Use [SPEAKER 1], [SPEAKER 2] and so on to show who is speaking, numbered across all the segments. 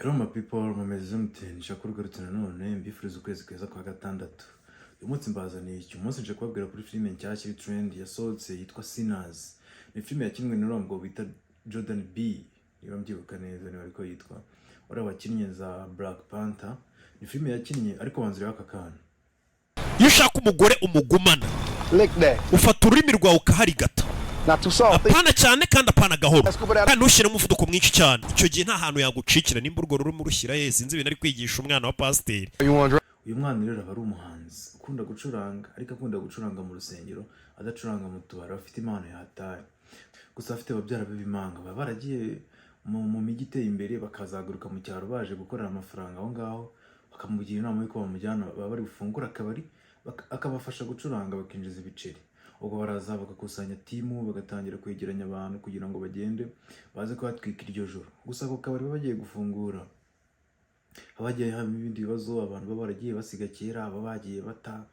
[SPEAKER 1] Hello my people, mumeze mute? Nshaka kugarutse nanone mbifuriza ukwezi keza kwa gatandatu. Uyu munsi mbazaniye iki? Umunsi nje kubabwira kuri filime nshyashya iri trend yasohotse yitwa Sinners. Ni filime yakinwe n'uriya mugabo bita Jordan B, niba mbyibuka neza niba ariko yitwa. Uriya wakinnye za Black Panther. Ni filime yakinnye, ariko banza urebe aka kantu.
[SPEAKER 2] Iyo ushaka umugore umugumana,
[SPEAKER 3] Lick that.
[SPEAKER 2] ufata ururimi rwawe ukaharigata.
[SPEAKER 3] Not too soft.
[SPEAKER 2] Apana cyane kandi apana gahoro.
[SPEAKER 3] Let's go with that.
[SPEAKER 2] Kandi ntushyire umuvuduko mwinshi cyane. Icyo gihe nta hantu yagucikira nimba urwo rurimi urushyira ye. Sinzi ibintu ari kwigisha umwana wa pasiteri.
[SPEAKER 3] You want to
[SPEAKER 1] Uyu mwana rero aba ari umuhanzi ukunda gucuranga, ariko akunda gucuranga mu rusengero, adacuranga mu tubari. Afite impano yataye, gusa afite babyara b'ibimanga baba baragiye mu mijyi iteye imbere, bakazagaruka mu cyaro baje gukorera amafaranga aho ngaho, bakamugira inama y'uko bamujyana, baba bari bufungure akabari, akabafasha gucuranga bakinjiza ibiceri. Ubwo baraza bagakusanya team, bagatangira kwegeranya abantu kugira ngo bagende baze kuhatwika iryo joro. Gusa ako kabari baba bagiye gufungura haba hagiye habamo ibindi bibazo, abantu baba baragiye basiga kera, baba bagiye bata.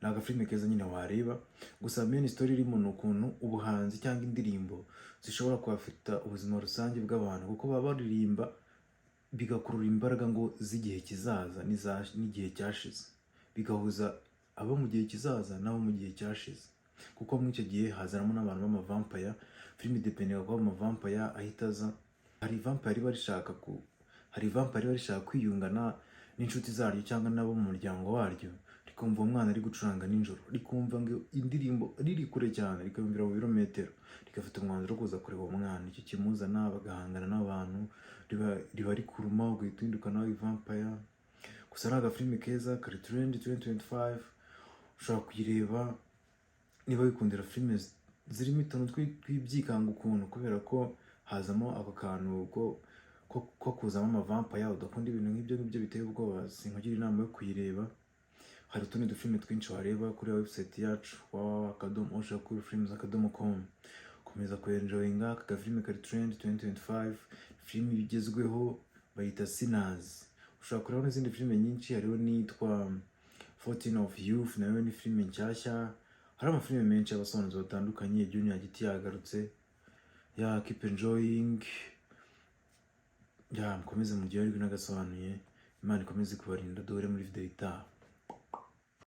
[SPEAKER 1] Ni agafilime keza nyine wareba. Gusa main story irimo ni ukuntu ubuhanzi cyangwa indirimbo zishobora kuhafita ubuzima rusange bw'abantu, kuko baba baririmba bigakurura imbaraga ngo z'igihe kizaza n'igihe cyashize, bigahuza abo mu gihe kizaza n'abo mu gihe cyashize, kuko muri icyo gihe hazanamo n'abantu b'amavampire. Filime idependinga kuba amavampire ahita aza. Hari vampire riba rishaka kwiyunga n'inshuti zaryo cyangwa n'abo mu muryango waryo, rikumva umwana ari gucuranga nijoro, rikumva ngo indirimbo riri kure cyane, rikumvira mu birometero, rigafata umwanzuro wo kuza kureba uwo mwana. Icyo kimuzana bagahangana n'abantu, riba rikuruma, ugahita uhinduka nawe vampire. Gusa ni agafilime keza kari trend 2025, ushobora kuyireba niba wikundira filime zirimo utuntu tw'ibyikanga ukuntu, kubera ko hazamo ako kantu ko kuzamo amavampire. Udakunda ibintu nk'ibyo ngibyo biteye ubwoba, sinkugira inama yo kuyireba. Hari utundi dufilime twinshi wareba kuri website yacu www.oshakurfilms.com. Komeza kuenjoyinga aka gafilime kari trend 2025, filime igezweho bayita Sinners. Ushobora kureba n'izindi filime nyinshi, hariho n'iyitwa 14 of Youth, nayo ni filime nshyashya. Hari amafilime menshi y'abasobanuzi batandukanye. Junior Giti yagarutse. Ya, keep enjoying ya, mukomeze muryoherwe n'agasobanuye. Imana ikomeze kubarinda. Duhure muri video itaha.